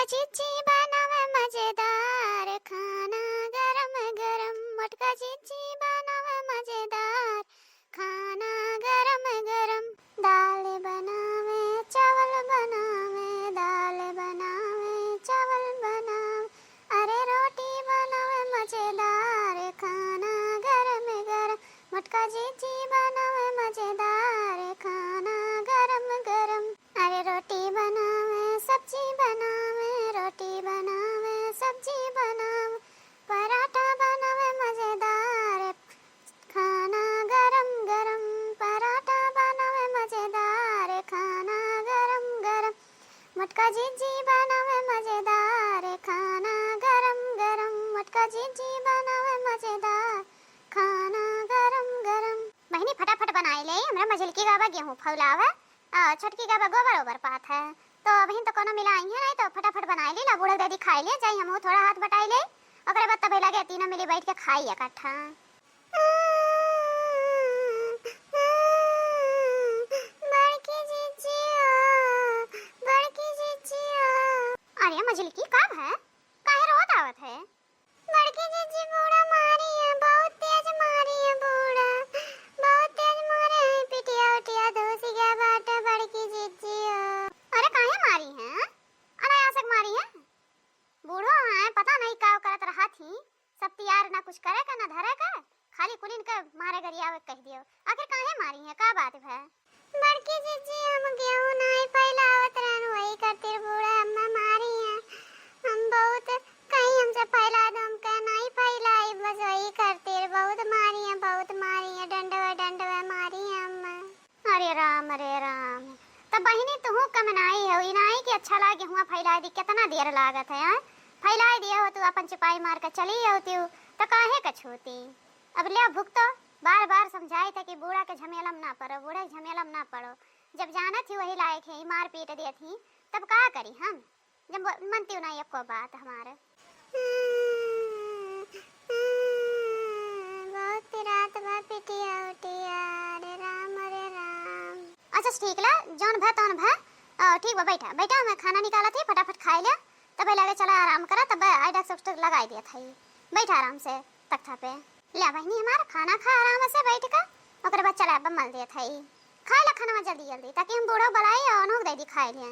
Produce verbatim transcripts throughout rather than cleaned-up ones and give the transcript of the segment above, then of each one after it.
जीजी बनावे मजेदार खाना गरम गरम, मोटका जीजी बनावे मजेदार खाना गरम गरम। दाल बनावे, चावल बनावे, दाल बनावे, चावल बनावे, अरे रोटी बनावे मजेदार खाना गरम गरम, मोटका जीजी बनावे मजेदार खाना गरम गरम। अरे रोटी बनावे, सब्जी बनावे, रोटी बनावे, सब्जी बनावे, पराठा बनावे मजेदार खाना गरम गरम, पराठा बनावे मजेदार खाना गरम गरम, मोटका जीजी बनावे मजेदार खाना गरम गरम, मोटका जीजी बनावे मजेदार खाना गरम गरम। बहिनी, फटाफट बनाई ले, हमरा मझिलकी गाबा गेहूं फौलावे, आ छोटकी गाबा गोबर ओबर पात है। तो अबहिन तो कोनो मिलाई है नहीं, तो फटाफट बनाई ले, ला बूढ़ा दादी खाई ले, जाई हमहू थोड़ा हाथ बटाई ले, ओकरे बाद तबे लगे तीनों मिली बैठ के खाई इकट्ठा। बड़की जीजी ओ, बड़की जीजी ओ। अरे मझिलकी, का है? काहे रोत आवत है? बड़की जीजी, बूढ़ा मारी है, बहुत तेज मारी है बूढ़ा, बहुत तेज मारे हैं, पिटिया उटिया धूस गया बाटे बड़की जीजी ओ। अरे काहे मारी है? अनायासक मारी है? बूढ़ो हैं, पता नहीं का करत रहा थी, सब तैयार ना कुछ करे का ना धरे का, खाली कुलिन के मारे गरियावे कह दियो। आखिर काहे मारी है, का बात भै? बड़की जीजी, हम गेहूं नाई फैलावत रहन, वही खातिर बूढ़ा अम्मा मारी है। हम बहुत कहीं हमसे फैला दो, हम कह नाई फैलाई, बस वही खातिर बहुत मारी है, बहुत मारी है, डंडवा डंडवा मारी है अम्मा। अरे राम, अरे राम, तब बहिनी तुहू कम नाई हो, ई नाई कि अच्छा लागे हुआ फैला दी, कितना देर लागत है, हैं? फैला दिए हो तू, अपन चिपाई मार के चली हो तू, तो काहे का छूती? अब ले भुगतो, बार बार समझाई था कि बूढ़ा के झमेला में ना पड़ो, बूढ़ा के झमेला में ना पड़ो। जब जानत ही वही लायक है, मार पीट देत ही, तब का करी हम, जब वो मनती ना एको बात हमारे। बहुत पिरात बा पिटिया उटिया, रे राम, रे राम। अच्छा ठीक ला, जौन भा तौन भा। अ, ठीक बा, बैठा, बैठा, मैं खाना निकालत ही, फटाफट खाई ले, तब लगे चला आराम करा, तब आई डॉक्टर लगाई दिया था। बैठा आराम से तख्ता पे। ले बहिनी हमार, खाना खा आराम से बैठ के, ओकरे बाद चला अब मल देत हई। खाए ला खाना जल्दी जल्दी, ताकि हम बूढ़ो बुलाई और उन्हों दे दी खाए लिए।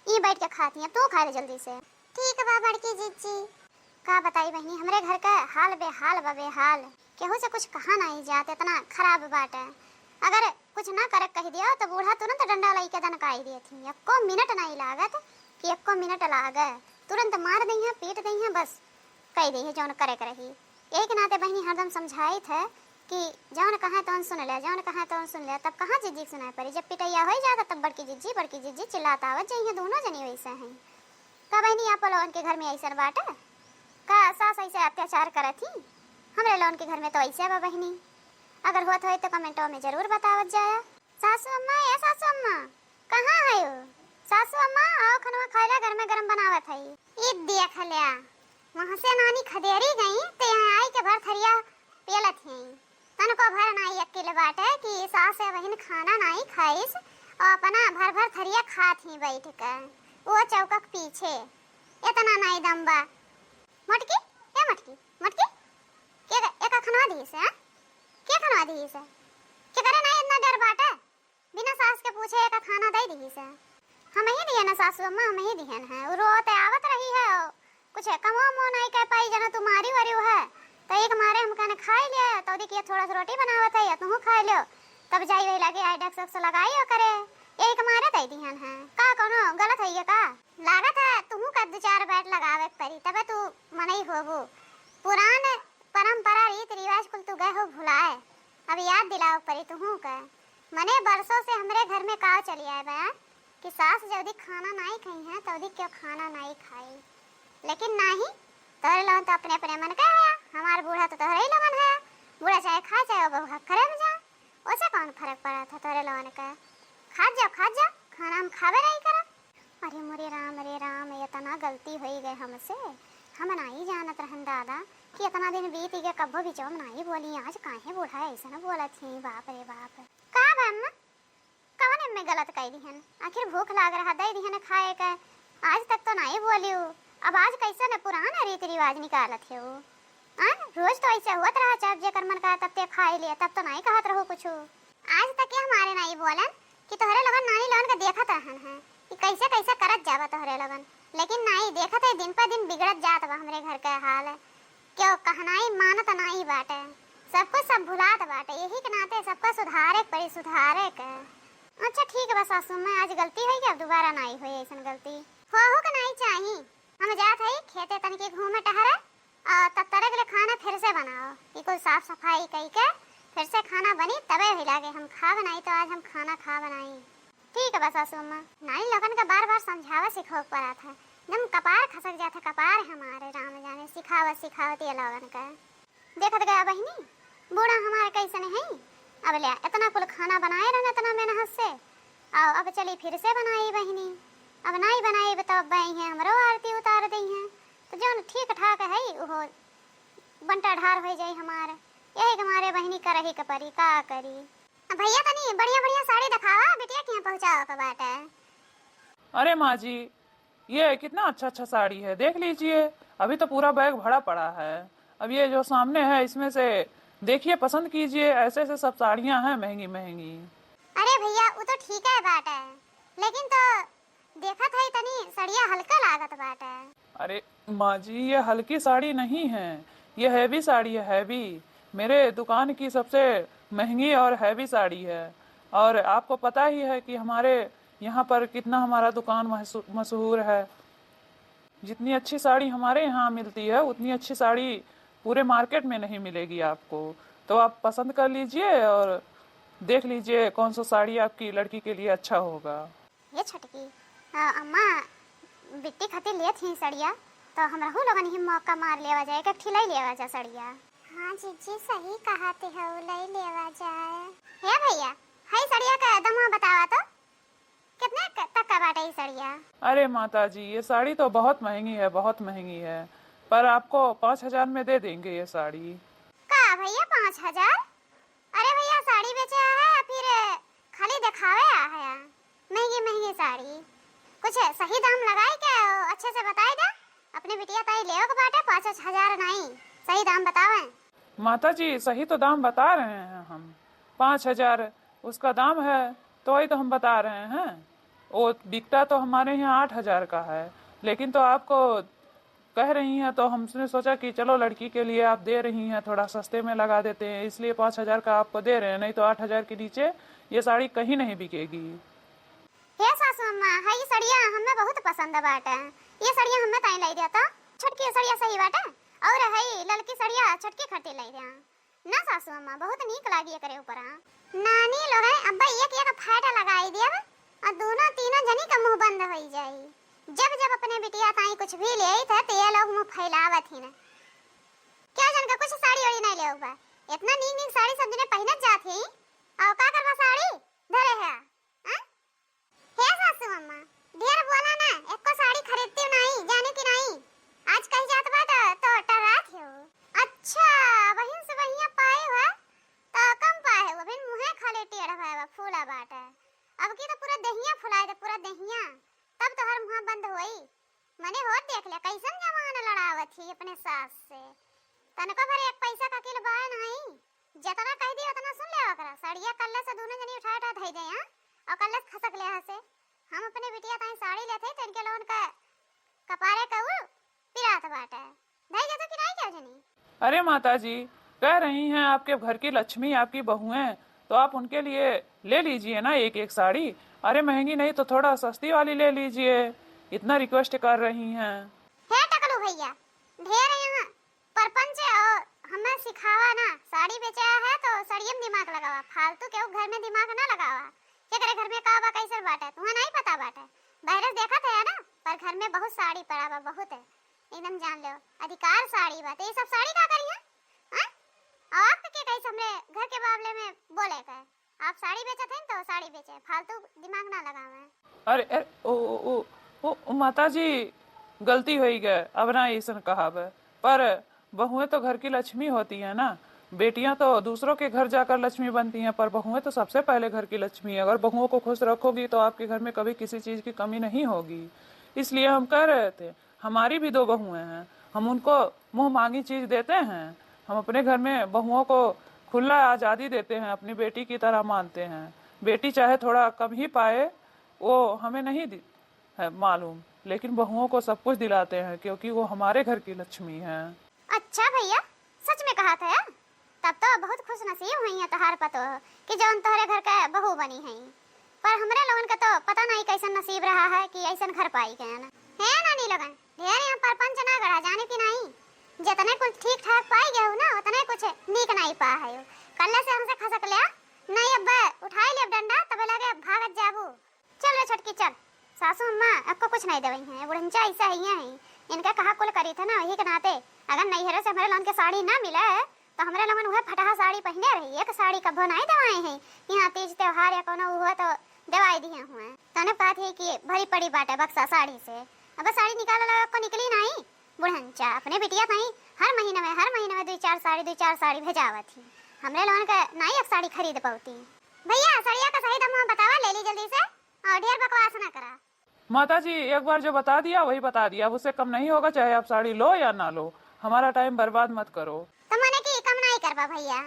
ई बैठ के खाती हैं, तू खा ले जल्दी से। ठीक बा बड़की जीजी। का बताई बहिनी, हमरे घर का हाल बेहाल बा बेहाल। केहू से कुछ कहा नहीं जात, इतना खराब बाटे। अगर कुछ ना करे कह दिया तो बूढ़ा तुरंत डंडा लई के दनकाई देत ही। एको मिनट नहीं लागत कि एको मिनट लागे, तुरंत मार दइहें, पीट दइहें, बस कह दइहें जौन करे के रही। यही के नाते बहिनी हरदम समझाइत है कि जौन कहे तौन सुन ले, जौन कहे तौन सुन ले। तब कहाँ जीजी के सुनाए पड़ी, जब पिटैया हो जाता तब बड़की जीजी, बड़की जीजी चिल्लात आवत जइहें, दोनों जनी वैसे हैं। का बहिनी आप लोगन के घर में ऐसन बाटे? का सास ऐसे अत्याचार करत ही? हमरे लोगन के घर में तो ऐसे बा बहिनी। अगर होत होई तो कमेंटों में जरूर बतावत जाया। सासू अम्मा, ए सासू अम्मा, कहाँ है हो? सासू अम्मा, आओ खनवा खाइला, गरमे गरम बनावत हई। ई देख ल्या, वहाँ से नानी खदेरी गई, ते यहाँ आई के भर थरिया पेलत ही। तनको भर नाई अकिल बाटे कि सास से बहिन खाना नाई खाइस और अपना भर भर थरिया खात ही बैठ के, वो चौका के पीछे। इतना नाई दम बा। मोटकी, ए मोटकी, मोटकी, के, एका खनवा दिहिस, हैं? के खनवा दिहिस? के करे नाई इतना डर बाटे? बिना सास के पूछे एका खाना दे दिहिस। हम ही दिहन है सासू अम्मा, हम ही दिहन है। उ रोते आवत रही है, कुछ कमो मो नहीं कह पाई, जना तू मारी वारी है। तो एक मारे हम कहने खाई लिया, तो देखिए थोड़ा सा रोटी बनावत है, या तू खाई लियो, तब जाई वही लगे आई डक्स वक्स लगाई हो करे। एक मारे दे दिहन है। का कोनो गलत है ये का? लागत है तू का दो चार बैट लगावे के परी, तबे तू मनई होबू। पुरान परंपरा, रीत रिवाज कुल तू गए हो भुलाए, अब याद दिलाओ परी तुहू के। मने बरसों से हमरे घर में काव चली आए बा कि सास जल्दी खाना नाई खाई है, तौदी क्यों खाना नाई खाई। लेकिन नाही, तोहरे लोगन तो अपने अपने मन के है, हमार बूढ़ा तो तोहरे ही लोगन है, बूढ़ा चाहे खाए चाहे वो बहू करे में जा। ओसे कौन फर्क पड़त है तोरे लोगन के? खात जाओ, खात जाओ, खाना हम खाबे नहीं करब। अरे मोरे राम रे राम, इतना गलती होई गए हमसे। हम नाई जानत रहन दादा कि इतना दिन बीत गए, कब्बो भी जौम नाई बोली, आज काहे बूढ़ा ऐसन बोलत ही? बाप रे बाप। का बा अम्मा? कवन एमे गलत कई दिहन? आखिर भूख लाग रहा, दे दिहन खाए के। आज तक तो नाई बोली। लियो, अब आज कैसन पुराना रीति रिवाज निकालत हो? हाँ, रोज तो ऐसे होत रहा, जब जेकर मन कहा तब ते खाए लिया, तब तो नहीं कहत रहो कुछ। आज तक के हमारे नहीं बोलन कि तोहरे लोगन नानी लोगन के देखत रहन है कि कैसे कैसे करत जावा तोहरे लोगन, लेकिन नहीं देखत है, दिन पर दिन बिगड़त जात बा हमरे घर के हाल। क्यों कहनाई मानत नहीं बाटे, सब कुछ सब भुलात बाटे, यही के नाते सबका सुधारे के पड़ी, सुधारे के। अच्छा ठीक बा सासू माँ, आज गलती होई, अब दोबारा नहीं होई ऐसन गलती। होहू के नहीं चाही। हम जात हई खेते तनिके घूमे टहरे, और तब तरे के लिए खाना फिर से बनाओ, कि कुल साफ सफाई कई के फिर से खाना बनी, तबे ही लागे हम खाब, नहीं तो आज हम खाना खाब नहीं। ठीक बा सासू अम्मा, नानी लोगन का बार बार समझावा सिखावे के पड़ा था, एकदम कपार खसक जात है, कपार हमारे राम जाने सिखावत सिखावत ये लोगन का। देखत गया बहिनी, बूढ़ा हमारे कैसन है, अब ले इतना कुल खाना बनाए रहन इतना मेहनत से, और अब चली फिर से बनाई बहिनी, अब नाई बनाई तो अब बही है हमरो आरती उतार दी है, तो जौन ठीक ठाक है वो बंटा ढार हो जाई हमार, यही के मारे बहिनी करही के परी, का करी। अब भैया तनी बढ़िया बढ़िया साड़ी दिखावा, बिटिया के यहाँ पहुँचाओ के बाटे। अरे माँ जी, ये कितना अच्छा अच्छा साड़ी है, देख लीजिए, अभी तो पूरा बैग भरा पड़ा है। अब ये जो सामने है, इसमें से देखिए, पसंद कीजिए, ऐसे ऐसे सब साड़ियाँ हैं महंगी महंगी। अरे भैया, वो तो ठीक है बाटे, लेकिन तो देखत है तनी सड़िया हल्का लागत बाटे। अरे माँ जी, ये हल्की साड़ी नहीं है, ये हैवी साड़ी है, हैवी। मेरे दुकान की सबसे महंगी और हैवी साड़ी है। और आपको पता ही है कि हमारे यहाँ पर कितना हमारा दुकान मशहू-, मशहूर है। जितनी अच्छी साड़ी हमारे यहाँ मिलती है, उतनी अच्छी साड़ी पूरे मार्केट में नहीं मिलेगी आपको। तो आप पसंद कर लीजिए और देख लीजिए कौन सा साड़ी आपकी लड़की के लिए अच्छा होगा। ये छोटकी, आ, अम्मा, बिट्टी खातिर लेत ही सड़िया, तो हमरहू लोगन ही मौका मार लेवा जाए, एक ठिलाई लेवा जा सड़िया। हाँ जीजी, सही कहत हो, ले लेवा जाए। हे भैया, हई सड़िया का दमवा बतावा तो, कितने क-, तक का बाटे ई सड़िया? अरे माता जी, ये साड़ी तो बहुत महंगी है, बहुत महंगी है, पर आपको पाँच हजार में दे देंगे ये साड़ी। का भैया, पाँच हजार? अरे भैया, साड़ी बेचे आ है या फिर खाली दिखावे आ है? महंगी महंगी साड़ी, कुछ सही दाम लगाई के अच्छे से बताई दे। अपने बिटिया ताई लेवे के बाटे, पाँच पाँच हजार नहीं, सही दाम बतावे। माता जी, सही तो दाम बता रहे हैं हम, पाँच हजार उसका दाम है, तो वही तो हम बता रहे हैं। वो बिकता तो हमारे यहाँ आठ हजार का है, लेकिन तो आपको कह रही हैं, तो हमने सोचा कि चलो, लड़की के लिए आप दे रही हैं, थोड़ा सस्ते में लगा देते हैं, इसलिए पाँच हजार का आपको दे रहे हैं, नहीं तो आठ हजार के नीचे ये साड़ी कहीं नहीं बिकेगी। हे सासू अम्मा, हई सड़िया हमें बहुत पसंद बाटे, ये सड़िया हमें ताई लाई देता। छोटकी सड़िया सही बाटे, और हई ललकी सड़िया छोटकी खातिर लाई दे। ना सासू अम्मा, बहुत नीक लागी एकरे ऊपर। हाँ, नानी लोग हैं, अब्बा एक एक फायदा लगाई दिया, और दोनों तीनों जनी का मुंह बंद होई जाई। जब जब अपने बिटिया ताई कुछ भी ले आई थे, तो ये लोग मुंह फैलावत ही ना। क्या जन का कुछ साड़ी ओड़ी नहीं ले बा, इतना नीक नीक साड़ी सब जने पहनत जात ही, और का करबा साड़ी धरे है? हाँ? हे सासू अम्मा, ढेर बोला ना, एको साड़ी खरीदती नहीं, जाने की नहीं। आज कहीं जात बा तो, तो टर्रात हो। अच्छा, बहिन से बहिया पाए हुआ, तो कम पाए हुआ, बहिन मुँहे खाली टेढ़ भए बा, फूला बाटे। अब की तो पूरा देहिया फुलाए दे, पूरा देहिया, तब तोहर मुँह बंद होई। मने हो देख ले, कैसन जवान लड़ावत ही अपने सास से। तनको भर एक पैसा का किल बाय नहीं। जतना कह दी, उतना सुन ले ओकरा। साड़िया कल्ले से दोनों जनी उठा उठा धई दे, हाँ? और कल्ले से खसक ले हंसे। हम अपने बिटिया ताई साड़ी लेते, तो इनके लोगन का कपारे का उ पिरात बाटे। धई देतो कि नहीं, क्या जनी? अरे माता जी, कह रही हैं आपके घर की लक्ष्मी आपकी बहू हैं, तो आप उनके लिए ले लीजिए ना एक एक साड़ी। अरे महंगी नहीं तो थोड़ा सस्ती वाली ले लीजिए, इतना रिक्वेस्ट कर रही हैं। हे टकलू भैया, ढेर यहाँ परपंच और हमें सिखावा ना, साड़ी बेचे है तो साड़िये में दिमाग लगावा, फालतू केहू घर में दिमाग ना लगावा। केकरे घर में का बा, कैसन बाटे, तुम्हें नहीं पता बाटे। बहरे से देखत है ना, पर घर में बहुत साड़ी पड़ा बा, बहुत है, एकदम जान लो, अधिकार साड़ी बा। तो ये सब साड़ी का करी है, हाँ? और आपके के कैसे हमरे घर के मामले में बोले का है? आप साड़ी बेचत हैं तो साड़ी बेचे, फालतू दिमाग ना लगावे। अरे, अरे, ओ, ओ, ओ, ओ, ओ, माता जी, गलती होई गए, अब ना ऐसन कहब। पर बहुएं तो घर की लक्ष्मी होती है ना, बेटियां तो दूसरों के घर जाकर लक्ष्मी बनती हैं, पर बहुएं तो सबसे पहले घर की लक्ष्मी है। अगर बहुओं को खुश रखोगी तो आपके घर में कभी किसी चीज की कमी नहीं होगी। इसलिए हम कह रहे थे, हमारी भी दो बहुएं हैं, हम उनको मुंह मांगी चीज देते हैं? हम अपने घर में बहुओं को खुला आजादी देते हैं, अपनी बेटी की तरह मानते हैं। बेटी चाहे थोड़ा कम ही पाए, वो हमें नहीं दि-, है मालूम, लेकिन बहुओं को सब कुछ दिलाते हैं, क्योंकि वो हमारे घर की लक्ष्मी हैं। अच्छा भैया, सच में कहा था? तब तो बहुत खुश नसीब हुई है तोहार पतोह कि जौन तोहरे घर के बहू बनी है। पर हमरे लोगन का तो पता नहीं कैसन नसीब रहा है कि ऐसन घर पाई गए ना। हे नानी लोगन, ढेर यहाँ परपंच ना गढ़ा, जाने कि नहीं? जितने कुछ ठीक ठाक पाई गए हो ना, उतने कुछ नीक नहीं पा है। कल्ले से हमसे खसक लिया, नहीं अब उठाई लेब डंडा, तबे लगे भागत जाबू। चल रे छोटकी, चल। सासू अम्मा, अक्को कुछ नहीं देवई हैं, बुढ़ंचा ऐसा ही हैं। इनका कहा कुल करी थे ना, वही के नाते। अगर नैहरे से हमरे लोगन के साड़ी ना मिले, तो हमरे लोगन उहे फटहा साड़ी पहिने रही, एक साड़ी कभो नहीं देवाए हैं। यहाँ तीज त्योहार या कोनो हुआ तो देवाई दिए हुए। तने बात है कि भरी पड़ी बाटे बक्सा साड़ी से। अब साड़ी निकाले ला अक्को निकली नहीं। बुढ़ंचा अपने बिटिया ताई हर महीने में, हर महीने में दुई चार साड़ी, दुई चार साड़ी भेजावत ही। हमरे लोगन के नाई एक साड़ी खरीद पौती। भैया, सड़िया का सही दाम बतावा, ले ली जल्दी से, और ढेर बकवास ना करा। माता जी, एक बार जो बता दिया, वही बता दिया, अब उससे कम नहीं होगा, चाहे आप साड़ी लो या ना लो। हमारा टाइम बर्बाद मत करो। तो माने कि कम नहीं करबा भैया?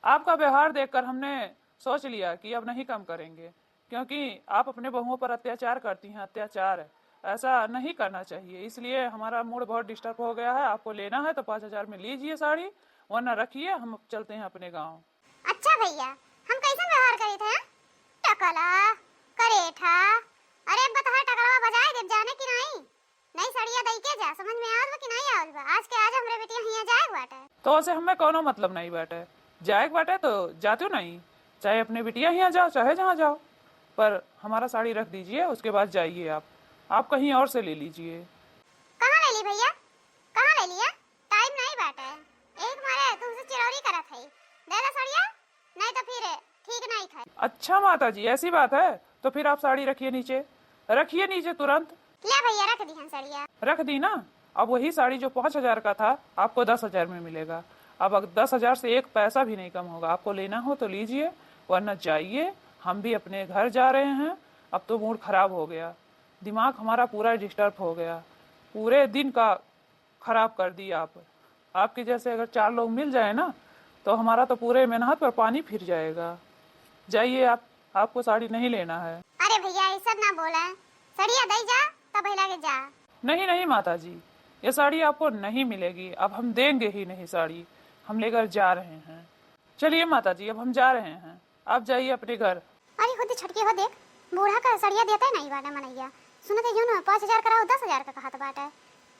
आपका व्यवहार देखकर हमने सोच लिया कि अब नहीं कम करेंगे, क्योंकि आप अपने बहुओं पर अत्याचार करती हैं, अत्याचार। ऐसा नहीं करना चाहिए, इसलिए हमारा मूड बहुत डिस्टर्ब हो गया है। आपको लेना है तो पाँच हजार में लीजिए साड़ी, वरना रखिए, हम चलते हैं अपने गाँव। अच्छा भैया, हम कैसन व्यवहार करी थे? टकला, करेठा, अरे बतहा टकलवा बजाए देब, जाने कि नहीं? नहीं सड़िया दई के जा, समझ में आवत बा कि नहीं आवत बा? आज के आज हमरे बिटिया हियाँ जाए के बाटे। तो उसे हमें कोनो मतलब नहीं बाटे, जाए के बाटे तो जातू नहीं, चाहे अपने बिटिया हियाँ जाओ, चाहे जहाँ जाओ, पर हमारा साड़ी रख दीजिए, उसके बाद जाइए आप, आप कहीं और से ले लीजिए। कहाँ ले ली भैया, कहाँ ले लिया? टाइम नहीं बाटे, एक मारे तुमसे चिरौरी करत है, दे दे सड़िया, नहीं तो फिर ठीक नहीं खाए। अच्छा माता जी, ऐसी बात है, तो फिर आप साड़ी रखिए नीचे, रखिए नीचे तुरंत। ले भैया, रख दी हम सड़िया। रख दी ना? अब वही साड़ी जो पाँच हजार का था, आपको दस हजार में मिलेगा। अब अग-, दस हजार से एक पैसा भी नहीं कम होगा। आपको लेना हो तो लीजिए, वरना जाइए, हम भी अपने घर जा रहे हैं। अब तो मूड खराब हो गया, दिमाग हमारा पूरा डिस्टर्ब हो गया, पूरे दिन का खराब कर दी आप। आपके जैसे अगर चार लोग मिल जाए ना, तो हमारा तो पूरे मेहनत पर पानी फिर जाएगा। जाइए आप, आपको साड़ी नहीं लेना है। अरे भैया, ऐसा ना बोला, सड़िया दई जा, तब भैला के जा। नहीं, नहीं माता जी, ये साड़ी आपको नहीं मिलेगी। अब हम देंगे ही नहीं साड़ी, हम लेकर जा रहे हैं। चलिए माता जी, अब हम जा रहे हैं, आप जाइए अपने घर। अरे हो दे छोटकी, हो देख, बूढ़ा का सड़िया देते नहीं बाटे मनैया। सुनते जौन पाँच हजार कराओ, दस हजार का कहत बाटे।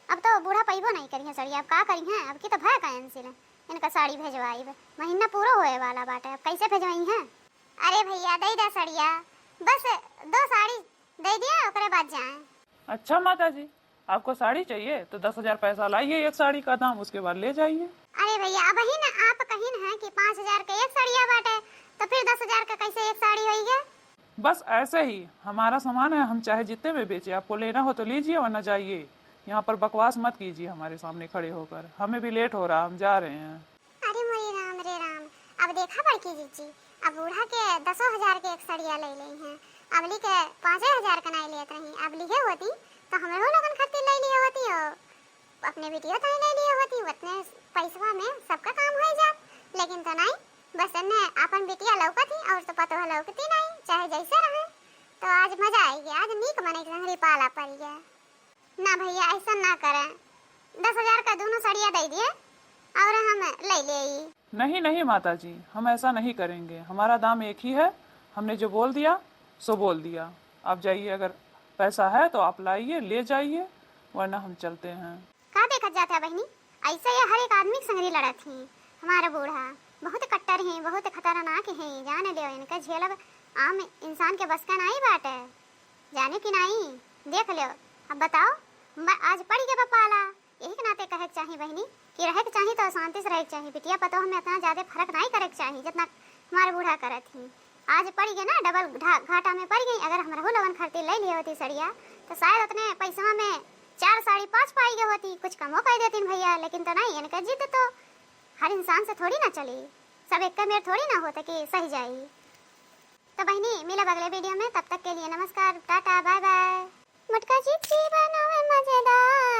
अब तो बूढ़ा पैबो नहीं करिहे सड़िया, अब का करिहे? अब की तो भय कैंसिल है, इनका साड़ी भेजवाइब, महीना पूरा होए वाला बाटे, अब कैसे भेजवाई हैं? अरे भैया, दे दा सड़िया, बस दो साड़ी दे दिया, ओकरे बाद जाए। अच्छा माता जी, आपको साड़ी चाहिए तो दस हजार पैसा लाइए एक साड़ी का दाम, उसके बाद ले जाइए। अरे भैया, अब ही ना आप कहिन है कि पाँच हजार के एक सड़िया बाटे, तो फिर दस हजार का कैसे एक साड़ी होई है? बस ऐसे ही, हमारा सामान है, हम चाहे जितने में बेचे, आपको लेना हो तो लीजिए, वरना जाइए। यहाँ पर बकवास मत कीजिए हमारे सामने खड़े होकर, हमें भी लेट हो रहा, हम जा रहे हैं। अरे मोरे राम रे राम, अब देखा बड़की जीजी, अब बूढ़ा के दसो हजार के एक सड़िया ले लेई हैं, अबली के पाँचे हजार का नहीं लेत रही, अब लिहे होती तो हमरो लोगन खातिर ले लिए होती हो, अपने बिटिया ताई ले लिए होती, उतने पैसवा में सबका काम हो जात, लेकिन तो नहीं, बस एन्ने आपन बिटिया लौकत ही और तो पतोह लौकती नहीं, चाहे जैसे रहे। तो आज मजा आई गया, आज नीक मने के संगरी पाला पड़ गया। ना भैया, ऐसा ना करें, दस हजार का दोनों सड़िया दे दिए और हम ले ले। नहीं, नहीं माता जी, हम ऐसा नहीं करेंगे, हमारा दाम एक ही है, हमने जो बोल दिया सो बोल दिया। आप जाइए, अगर पैसा है तो आप लाइए, ले जाइए, वरना हम चलते हैं। का देखत जात है बहिनी, ऐसे ये हर एक आदमी के संगरी लड़त ही। हमारा बूढ़ा बहुत कट्टर ही, बहुत खतरनाक ही, जाने दो इनका झेलब आम इंसान के बस का नहीं बाटे, जाने कि नहीं, देख लो। अब बताओ, म-, आज पड़ गया बा पाला, यही के नाते कहे के चाही बहिनी कि रहे के चाही तो शांति से रहे के चाही। बिटिया पतोह में इतना ज्यादा फर्क नहीं करे के चाही जितना हमारे बूढ़ा करत ही। आज पड़ गए ना, डबल घा-, घाटा में पड़ गई। अगर हम रहू लोगन खरीदी ले लिए होती सड़िया तो शायद उतने पैसवा में चार साड़ी पाँच पाई गए होती, कुछ कमो कर देती भैया, लेकिन तो नहीं, इनका जिद तो हर इंसान से थोड़ी ना चली, सब एक मेर थोड़ी ना होता कि सही जाई। तो बहिनी, मिलब अगले वीडियो में, तब तक के लिए नमस्कार, टाटा, बाय बाय। मोटका जी जीवन में मजेदार।